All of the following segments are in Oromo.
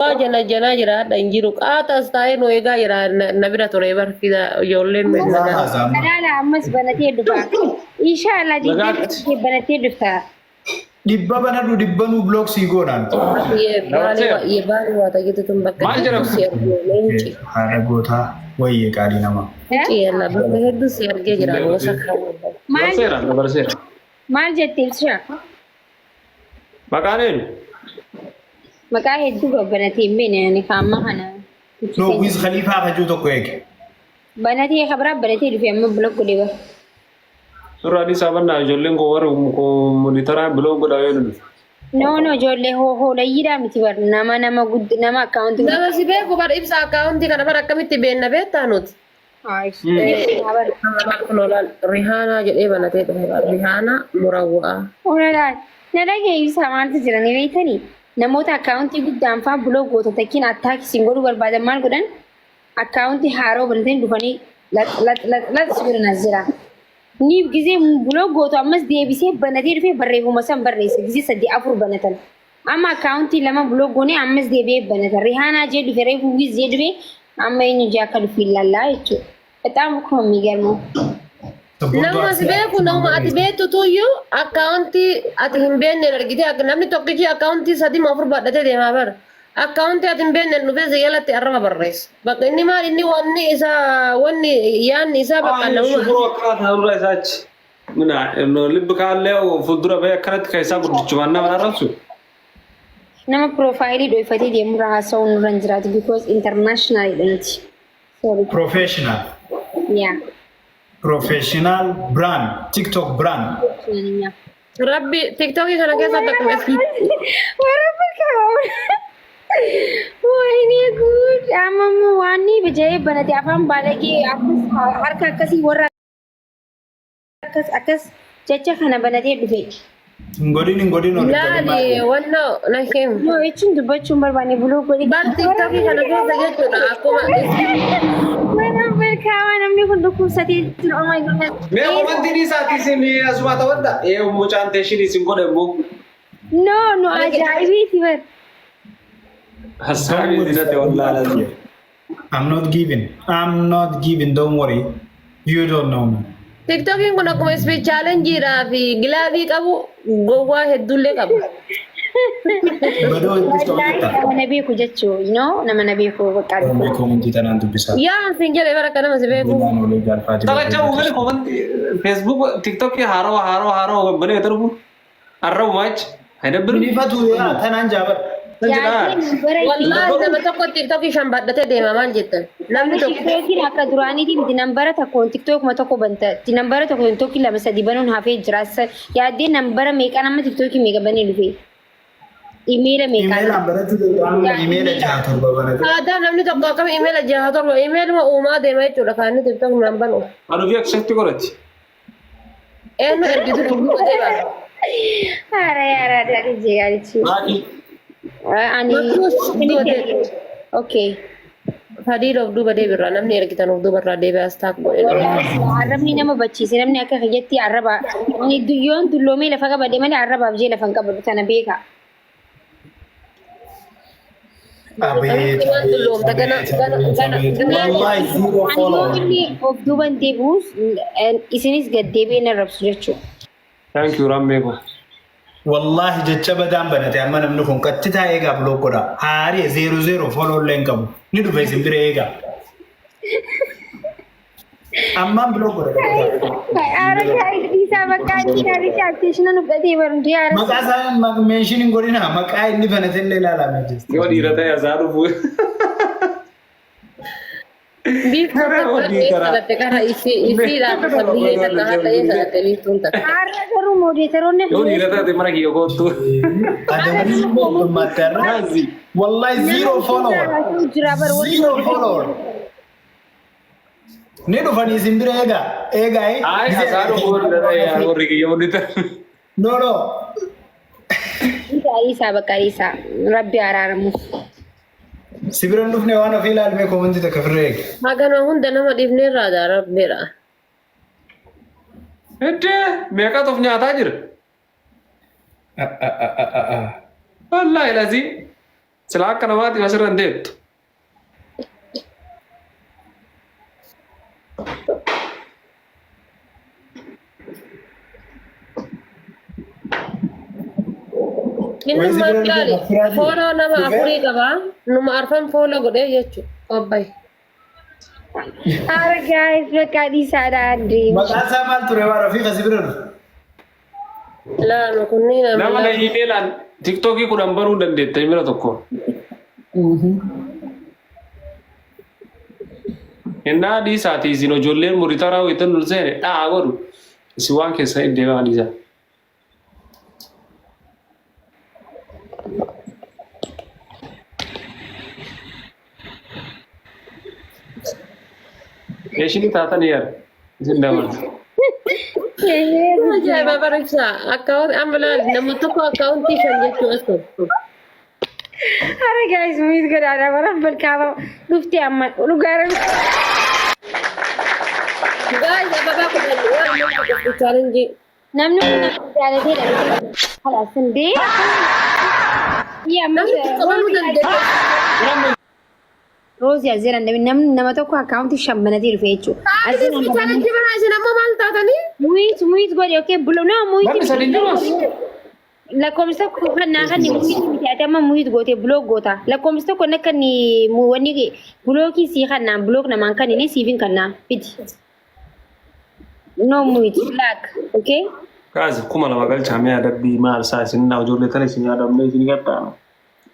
Waa jana janaa jira hadha hin jiru. Qaata as taa'ee nu eegaa jira na bira ture bar fida ijoolleen nu Dhugaa nagaa. haasaa amma. Alaala ammas banatee dhufa. Inshallah digdami Nagaatti. banatee dhufta. Dhibba banadhu dhibba nuu block sii goonaan. Yebaali Dabarseera. yebaali waa tajitu tun bakka Maal hedduu jedhama? si argee leenci. Haadha gootaa wayyee qaalii namaa. Leenci yalla bakka hedduu si argee jira gosa kan. Maal Dabarseera, dabarseera. maal jette ibsisha? Maqaan eenyu? Maqaa hedduu babbanatee hin beekne ani ka amma kana. No, Wiz Khalifa kajuu tokko eege. Banatee kabraa banatee dhufe amma block godhe bara. Surraa dhiisaa bannaa ijoolleen koo warri monitaraa biloo godhaa yoo dhufe. No no ijoollee hoolayyiidhaa miti bar nama nama guddi nama akkaawuntii. Nama si beeku bar ibsa akkaawuntii kana bar akkamitti beenna beektaa nuti. Rihaanaa jedhee banatee dhufe bar Rihaanaa murawwaa. Onalaan na dhagee ibsaa maaltu jira ni beektanii namoota akkaawuntii guddaan faa buloo goota takkiin attaak isin godhuu barbaadan maal godhan akkaawuntii haaroo banatanii dhufanii lax lax lax lax si godhan as jira. Ni gizee buloo gootu ammas deebisee banatee dhufee barreeffama san barreessa gizee sadii afur banatan. Amma akkaawuntii lama buloo goonee ammas deebi'ee banata. Rihaanaa jee dhufe reefu wiz jee dhufe amma eenyu jee akka dhufu ilaallaa jechuudha. Bexaam እኮ ነው የሚገርመው። Nama si beeku nama ati beektu tuyyuu akkaawuntii ati hin beekneen argite akka namni tokkichi akkaawuntii sadii moo afur baadhatee deemaa bara. Akkaawuntii ati hin beekneen dhufee si jalatti arraba barreessa. Bakka inni maal inni wanni isaa wanni yaanni isaa bakka namuma. Shukuru akkanaa ta'urraa isaa achi. Mina lubbi kaallee fuuldura bahee akkanatti kan isaa guddichumaan nama arrabsu. Nama piroofaayilii dhoyfatee deemurraa haasa'uun nurra hin jiraatu because international dha nuti. Sorry. Professional. Yeah. Professional brand. TikTok brand. Yeah. Rabbi tiktookii kana keessatti akkuma isin Warra bakka Wayne ጉድ amma immoo waan ni bija'ee banate afaan baalagee akkas harka akkasii warra akkas akkas jecha kana banatee dhufe. Hin godhin hin godhin ol Laali wanna na him. No jechuun dubbachuu hin barbaanne buloo godhe. Bar tiktookii kana keessa jechuudha akkuma Mana beekamaa namni kun dhukkubsatee jira. Oh my goodness. Mee komantii dhiisaatii isin asuma ta'odha. Ee mucaan teeshin isin godhe immoo. No no ajaa'ibiiti bar. Hassaabii isinatti wallaalaa. I'm not giving. I'm not giving. Don't worry. You don't know me. Tiktookiin kun akkuma speed challenge-dhaa fi gilaavii qabu gowwaa hedduullee qaba. Badoo hedduu Wallaahi qabata. nama na beeku jechuu you know nama na beeku bakka Oromoo koomentii tanaan dubbisaa. Yaa sin jedhe bara akka nama si beeku. Gulaan olee jaalfaati. Taphacha uummanni komantii Facebook TikTok haarawa haarawa haarawa banee darbu. Arrabuma achi. Haidabbiru. Minifatu yaa tanaan jaabadha. Bara Wallaahi nama tokko tiktookii shan baadhatee deema maal jettan? Namni tokko Tiktookiin akka duraaniitii miti nambara tokkoon tiktookuma tokko banta nambara tokko tiktookii lama sadi banuun hafee jira. Yaaddee nambara meeqa nama tiktookii meeqa banee dhufe? Imeela meeqa? Imeelaan barachuu danda'amu imeela jaha torba banate. aadaa namni tokko akkam imeela jaha torba imeeluma uumaa deema jechuudha kan inni tiktookii naan banu. Anuu fi akkasitti godhati. Eenyu ergitu dubbuu deema. Haara yaaraa daadhii jeeqaalichi. Maaki. Ani. Okay. Fadiil of duuba deebirraa namni ergitan of duuba irraa deebi'aa staak godhe. Arrabni nama bachiise namni akka kiyyatti arraba ani duyyoon dulloomee lafa qabadhe malee arrabaaf jee lafa hin qabadhu tana beeka. Abeet Waan dulloomta gana gana gana gana. Wallahi zero Ani yoo follower. inni of duuban deebi'us isinis gad deebi'ee na rabsu jechuudha. Thank you Rammee koo. Wallahi jecha badaan banate amma namni kun qattitaa eegaa block godha. Haaree zero zero follow illee hin qabu. Ni dhufe isin bira eegaa. Ammaan block godha. Aara dhiisaa bakka inni gaaricha attention nu fudhatee barumti aara. Maqaa isaa mention hin godhina maqaa inni banate illee ilaalaa jira. Yoo dhiira ta'e asaa dhufu. Biiftuun takka eessa dhatte kara isii isiidhaan sabiyyee takka haadha eessa dhatte biiftuun takka. Aara garuu moodeetaroonni Yoo dhiira taate mana kiyya koottu. Adamni mootummaatti har'a. Nazi. Wallahi zero follower. jira bar warri Zero follower. Ni dhufanii isin bira eegaa. Eegaa. eh. Ay asaa dhufu warri kiyya hundi ta'e. No no. Dhiisaa bakka dhiisaa rabbi araaramuuf. Si bira hin dhufne waan ofii ilaalmee koomentii takka firree eegi. Hagana hunda nama dhiifneerraa daa rabbiidha. Heddee meeqatu of nyaataa jira? Wallaahi lazii. Silaa akka namaatiif asirra hin deettu. Inni Wayii si maal bira laali? dhufe mafiraa jiru. Fooloo nama Dhufe afurii qaba. Numa arfan fooloo godhee jechuudha. Obbayi. Ara guys bakka dhiisaadha andee. Maqaan isaa maal ture waan ofii kasi bira dhufe? Lama kunniin Nama amma na lama. iimeelaan tiktookii 10 banuu dandeetta imira tokko. Innaa dhiisaati isin ijoolleen muritaraa wayitan ol seene dha'a godhu isin waan keessan itti deemaa dhiisaa. Eeshinii taatan yaada isin dabalata. Ajaa'iba bara ibsaa. Akkaawwanti amma laali nama tokko akkaawwantii shan jechuu as tokko. Ara guys mute godhaadha bara balkaaba dhufte amma dhugaara. Guys ababaa 10 waan nama tokko challenge. Namni kun nama jaalatee dha. Kalaas indee. Iyya ammas Namni tokko banuu dandeenya. Roozii as jiran namni nama tokko akkaawuntii shan banatee dhufe jechuudha. As jiran Ati challenge banaa isin ammoo maal taatanii? Mute mute godhe okay bulo no mute. Namni sadi hin jiru as. Lakkoofsa tokko kan naa kan mute miti ati amma mute goote block goota. Lakkoofsa tokko na kan wanni blockii sii kan naan block namaan kan inni siif hin kannaa fidi. No mute black okay. Kaasi 2000 galchaa mee adabbii maal isaa isin naa ijoollee tana isin yaadamnee isin gadhaana.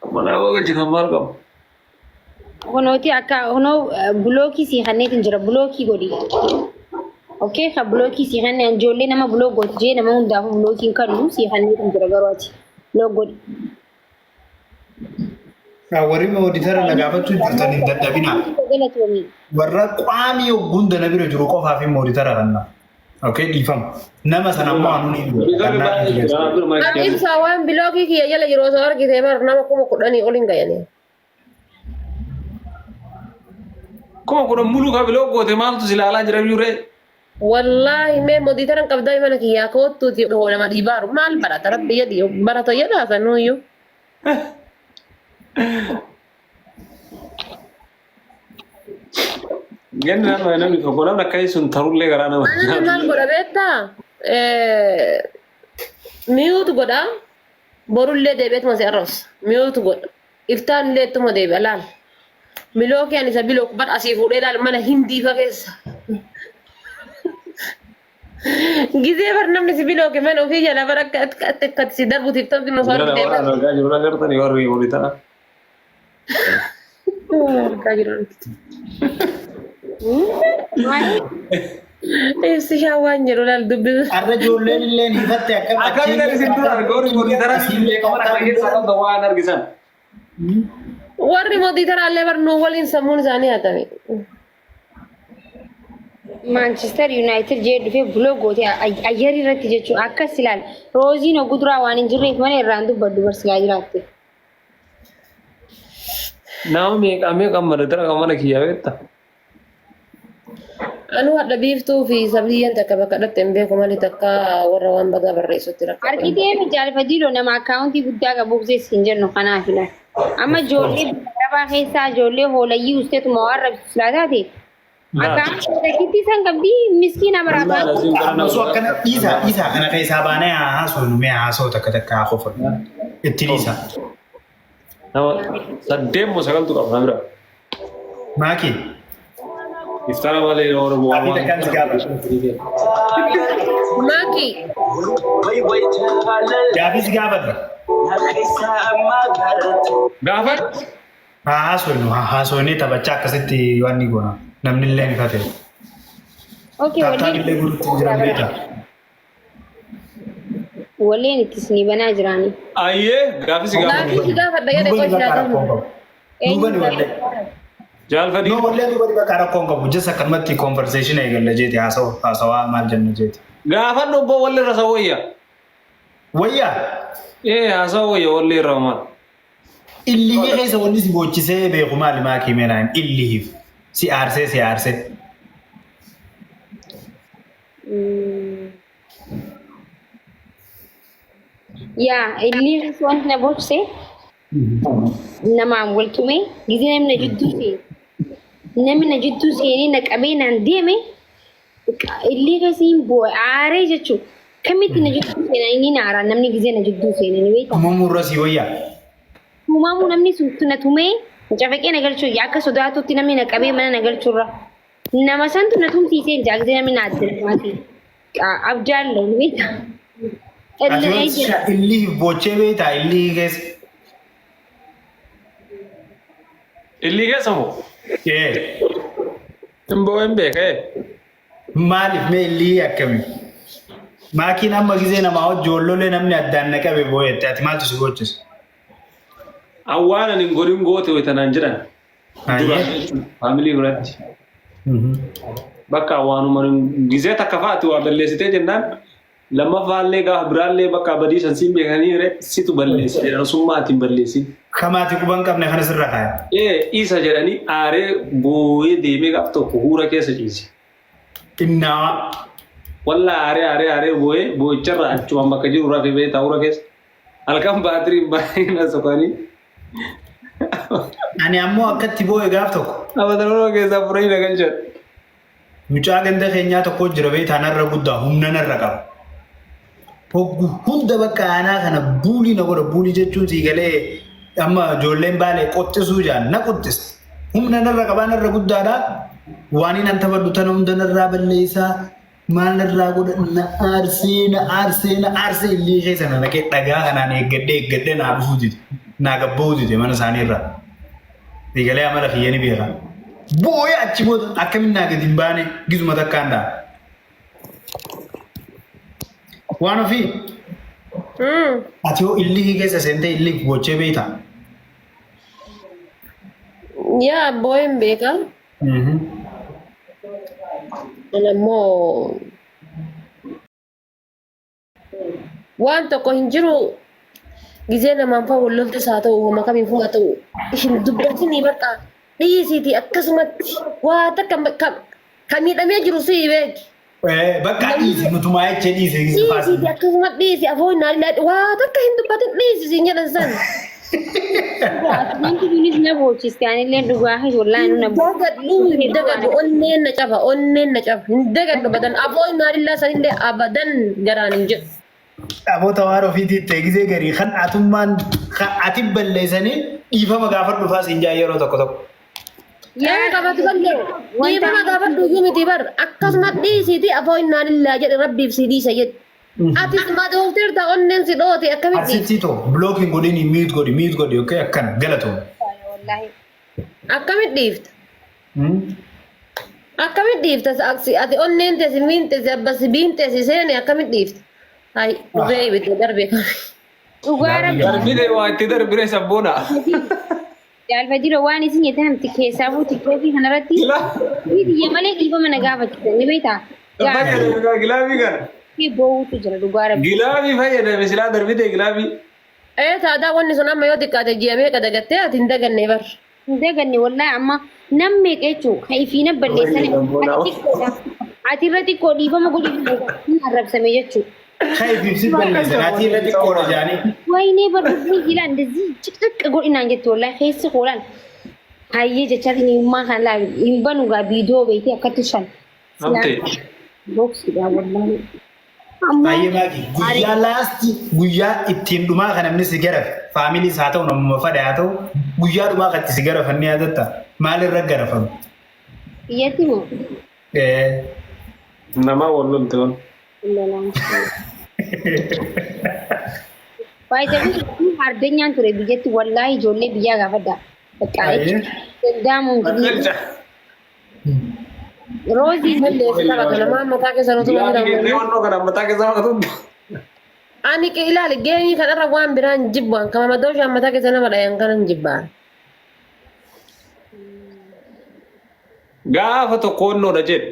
2000 galchitan maal qabu? Kunooti akka kunoo bulookii sii kanneetiin jira bulookii godhi. Okay ka bulookii sii kanneen ijoollee nama bulook gooti jee nama hundaafuu bulookiin kannu sii kanneetiin jira garuu ati bulook godhi. Warri mooditara na gaafachuu jirtan hin dadhabinaa. Galatoomi. Warra qaamii hunda na bira jiru qofaaf hin mooditara kanna. Okay dhiifama. Nama sana ammoo anuun hin godhu. Monitorri Kannaa baay'ee jira. Birma Ati ibsaa waan bilookii kiyya jala jiru osoo argite bar nama 10,000 ol hin gayanii. 10,000 muluu ka biloo goote maaltu si ilaalaa jira biyyuree? Wallaahi mee moditaran qabdaa mana kiyyaa koottuuti nama dhiibaaru maal barata rabbi jedhi barata jedhaa sanuuyyuu. Ganni nama namni tokko namni akkasii sun tarullee garaa nama Ani maal godha beektaa? Miyuutu godha. Borullee deebi'eetuma si arrabsa. Miyuutu godha. Iftaan illee ittuma deebi'a laal. Milookii ani isa bilook bar asii fuudhee laal mana hindii fa keessa. Gizee bar namni si bilooke mana ofii jala bar akka akka akka si darbu tiktookii nu Jara argitee warra bar. argaa jiru agartanii warri walii ta'a. Argaa jiru argite. Ibsishaa waan jedhu laal dubbisu. Arra ijoolleen illee ni hifatte akkam Akkamiin achiin isin dura arga warri walii ta'a. asiillee Mana qabataa keessa qabda waan argisan. Warri mootii taraallee bar nuu waliin sammuun isaanii hatame. Manchester United jee dhufee buloo goote ayyarii irratti jechuudha. Akkas ilaal. Rooziin oguu duraa waan hin jirreef malee irraan dubbadhu barsilaa jiraatte. Nama meeqa meeqa mana dara kan mana kiyyaa beekta. Anuu hadha biiftuu fi sabliyyan takka bakka dhatte hin beeku malee takka warra waan badaa barreessutti rakkate. Argitee jaalfatiidho nama akkaawuntii guddaa qabu obsees hin jennu kanaaf ilaal. Amma ijoollee gabaa keessaa ijoollee hoolayyii usteetuma waan rabsisu silaa taate akkaawuntii takkiitti isaan qabdi miskiina maraabaa. Amma osoo akkana dhiisaa dhiisaa kana keessaa baanee haa haasofnu mee haasoo takka takka haa kofallu. Itti dhiisaa. Nama saddeet moo sagaltu qaba na bira. Maakii. Iftara malee Oromoo Ati takkaan si gaafadha. Maaki Gaafii si gaafadha. Gaafadhu. Haa haasofnu haa haasofnee taphachaa akkasitti waan ni goona. Namni illee ni fate. Okay, Taaptaan walleen illee guututti hin jiran beektaa. walleen itti isinii banaa jiraanii. Ayyee gaafii si gaafadhu. gaafii si gaafadha jedhe Duuba ni qoy bakka silaa rakkoon qabu. Duuba ni wallee. Jaalfadii. No wallee duuba ni bakka rakkoon qabu. Just akkanumatti conversation eegalla jeeti haasawaa maal jenna jeeti. Gaafadhu obbo walli irra sa wayya. Wayyaa Ee haasawa wayya walli irra maal. illihii keessa wanni si boochisee beeku maali maakii meenaan illihiif si aarsee si aarsee. Yaa illi wanti na boochisee. Namaan wal tumee gizee namni na jidduu seene. Namni na jidduu seenee na qabee naan deeme illee keessa hin boo'e aaree jechuudha. Kamitti na jidduu seena inni na aara namni gizee na jidduu seene ni beektaa. Tumamuu irra sii wayyaa. Tumamuu namni sun na tumee na cafaqee na galchuu akka sodaatutti namni na qabee mana na galchurra. Nama santu na tumsiisee hin jaagzee namni na adda maatii. Abjaallee ni beektaa. Ati Illee yoo illii boochee beektaa illii keessa. Illii keessa moo? Ee. Hin boo'e hin beeka ee. Maaliif mee illii akkamii? Maakiin amma gizee namaa hojii wallolee namni addaan na qabe boo'ette ati maaltu si boochisa? Awwaan ani hin godhin goote wayita naan jedhan. Dura faamilii biratti. Bakka waanuma gizee takka fa'aati waa balleessitee jennaan lammaffaallee gaafa biraallee bakka badii san siin beekanii ree situ balleesse jedhan osummaa ati hin balleessin. Kamaati quban qabne kana sirra kaaya. Ee isa jedhanii aaree boo'ee deemee gaaf tokko huura keessa ciise. Innaawaa. Wallaa aaree aaree aaree boo'ee boo'icharra achumaan bakka jiru rafee beektaa huura keessa. Halkan baatiriin baay'ee na sokanii. Ani ammoo akkatti boo'e gaaf tokko. Abatanoo keessaa furanii na galchan. Mucaa ganda keenyaa tokko jira beektaa narra guddaa humna narra qaba. Hoggu hunda bakka aanaa kana buulii na godha buulii jechuun sii galee amma ijoolleen baalee qoxxisuu jaan na qoxxisa. Humna narra qabaa narra guddaadha. Waan inni an taphadhu tana hunda narraa balleessaa. Maal narraa godha na aarsee na aarsee na aarsee illii keessa na naqee dhagaa kanaan eeggadhee eeggadhee naa dhufuu dide. Naa gabba'uu dide mana isaanii irraa. Eegalee amala kiyya ni beeka. Boo'ee achi booda akkamiin naa gadi hin baane gizuma takkaan dha'a. Waan ofii ati hoo illihii keessa seentee illii gochee beektaa? Yaa boo'een beeka. Kun ammoo waan tokko hin jiru gizee namaan fa'a wal loltus haa ta'u homa kamiifuu haa ta'u hin dubbatinii bakka dhiisiitii akkasumatti waa takka ka miidhamee jiru si'i beeki. Bakka dhiisi nutumaa jechee dhiise Dhiisiitii akkasuma dhiisi afoo hin naalilaa waa takka hin dubbatin dhiisi siin jedhan san. Wanti kunis na boochiste anillee dhugaa fi wallaahi nu na Dagadhu hin dagadhu onneen na caba onneen na caba hin dagadhu abadan afoo hin naalilaa sanillee abadan garaan hin jedhu. Aboota waan ofiitii itti eegisee garii kan atummaan kan ati balleessanii dhiifama gaafadhu faa siin jaa yeroo tokko tokko. Yaa qabatu ballee dhiifama gaafadhu iyyuu miti bar akkasuma dhiisiiti afoo innaa lillaa jedhe rabbiif si dhiisa jedhe. Atis madoofteerta onneen si dhoote akkamitti dhiifta? Arsitti too block hin godhini mute godhi mute godhi okay akkana galatoom. Wallaahi. Akkamitti dhiifta? Akkamitti dhiifta? Ati onneen teesi miinte si abba si biinte si seene akkamitti dhiifta? Hay dhufee ibidda darbe. Dhugaa rabbi. Darbine waa itti darbine sabboona. Jaalfajiro waan isin jettan namti keessaafuu tiktookii kanarratti biyya malee dhiifama na gaafachiisan ni beektaa? Fayyadame gilaafii kana. Gaaffii boo'uutu jira dhugaa rabbi. Gilaafii fayyadame silaa darbite gilaafii. Ee taadaa wanni sun amma yoo xiqqaate ji'a meeqa dagattee ati hin daganne bar. Hin daganne wallaahi amma nam meeqa jechuun kan ifiina balleessan ati xiqqoodha. Ati irra xiqqoo dhiifama godhi hin arrabsame jechuudha. Kan ifiif si balleessan ati irra xiqqoodha jaanii. Wayinee barruufni jilaan እንደዚህ ጭቅጭቅ godhinaan jette wallahi keessi koolaan hayyee jechaatiin himaa kan laal hin banu gaa viidiyoo beekee akkatti shan. Hamtee. Boksiidha wallahi. Amma Baay'ee maaki guyyaa laasti guyyaa ittiin dhumaa kan namni si garafe faamiliis haa ta'u namuma fadhe haa ta'u guyyaa dhumaa kan itti si garafan ni yaadatta maalirra garafamu? biyyatti moo? Ee. Nama wal lolte wal. Baay'ee hardeenyaan ture biyyatti wallaahi ijoollee biyyaa gaafadha. Bakka danda'amuun Galcha. Roozii Mallee si taphatu namaa mataa keessa nutu Gilaafii kennee wannoo kana mataa keessa maqatu. Ani ilaali geemii kanarra waan biraan jibbaan kama madooshaan mataa keessa nama dhayan kanan jibbaan. Gaafa tokko wannoodha jedhe.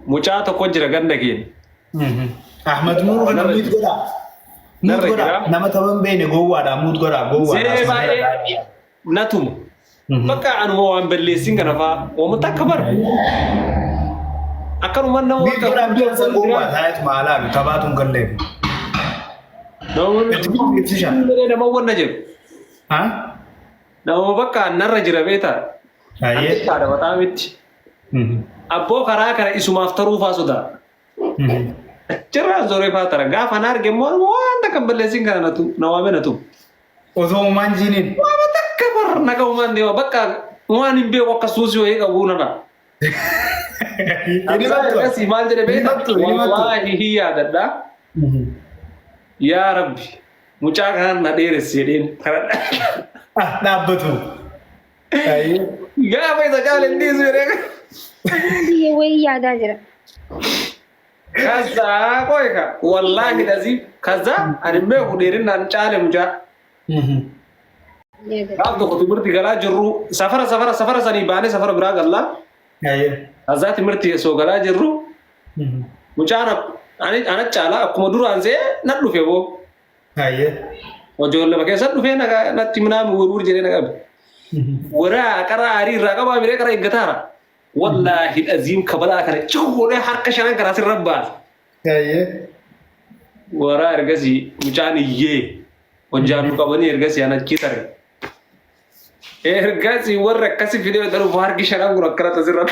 Mucaa tokko jira ganda keenya. Ahmad Nuur kana mute godhaa. Mute Narra godhaa. jira. Nama tapha hin beekne gowwaadha. Mute godhaa gowwaadha. Zee baay'ee natuma. Bakka anuma waan balleessin kana fa'aa uummata akka bara. Akkanuma nama Mute godhaa biyya san gowwaa taa'eetuma alaalu taphaatu hin galleef. Itti ibsisha. Nama wanna jedhu. Haa? Nama bakka narra jira beektaa? Ayyee. Antichaadha mataa miti. Abboo karaa kana isumaaf taruu faa sodaa. Achirraa zoree faa tara. Gaafa na arge immoo waan takka hin balleessin kana natu na waame natu. Osoo uumaan jiiniin. Waan takka bar naga uumaan deema bakka waan hin beeku akka suusii wayii qabuu nana. Inni Akkasii battu. maal jedhe Inni beektaa? battu, inni battu. Wallaahi hin yaadadha. Yaa Rabbi mucaa kanaan na dheeressi jedheen kadhadha. Ah, dhaabbatu. Ayyee. Gaafa isa caale hin dhiisu jedhee. Biyya wayii yaadaa jira. Kaza qoy ka wallaahi lazim kaza ani hin beeku dheerinaan caale mucaa. Gaaf tokko timirti galaa jirru safara safara safara sanii baanee safara biraa gallaa. Ayyee. Kazaa timirti osoo galaa jirru mucaan ani ana caalaa akkuma duraan se'ee nan dhufe boo. Ayyee. Ijoollee keessa dhufee natti minaamu wurwur jedhee na qabe. Waraa qara aarii irraa qabaa miree qara eeggataara. Wallaahi aziim kabalaa kana cihuudhee harka shanan karaa sirra baasa. Ayyee. Waraa ergasii mucaan iyyee hojjaan nu qabanii ergasii an achii tare. Ergasii warri akkasi fidee dhufu harki shanan kun akkanatti asirra.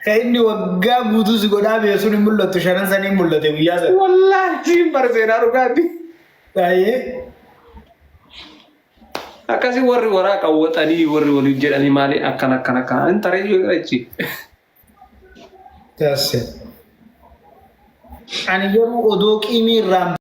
Kan inni waggaa guutuu si godhaa bee sun hin mul'attu shanan sanii hin mul'ate guyyaa sana. Wallaahi siin bara seenaa dhugaati. Baay'ee. Akkasii warri waraa qawwaxanii warri waliin jedhanii maali akkana akkana akkana hin taree yoo achi. Taasise. Ani garuu odoo qiimii irraan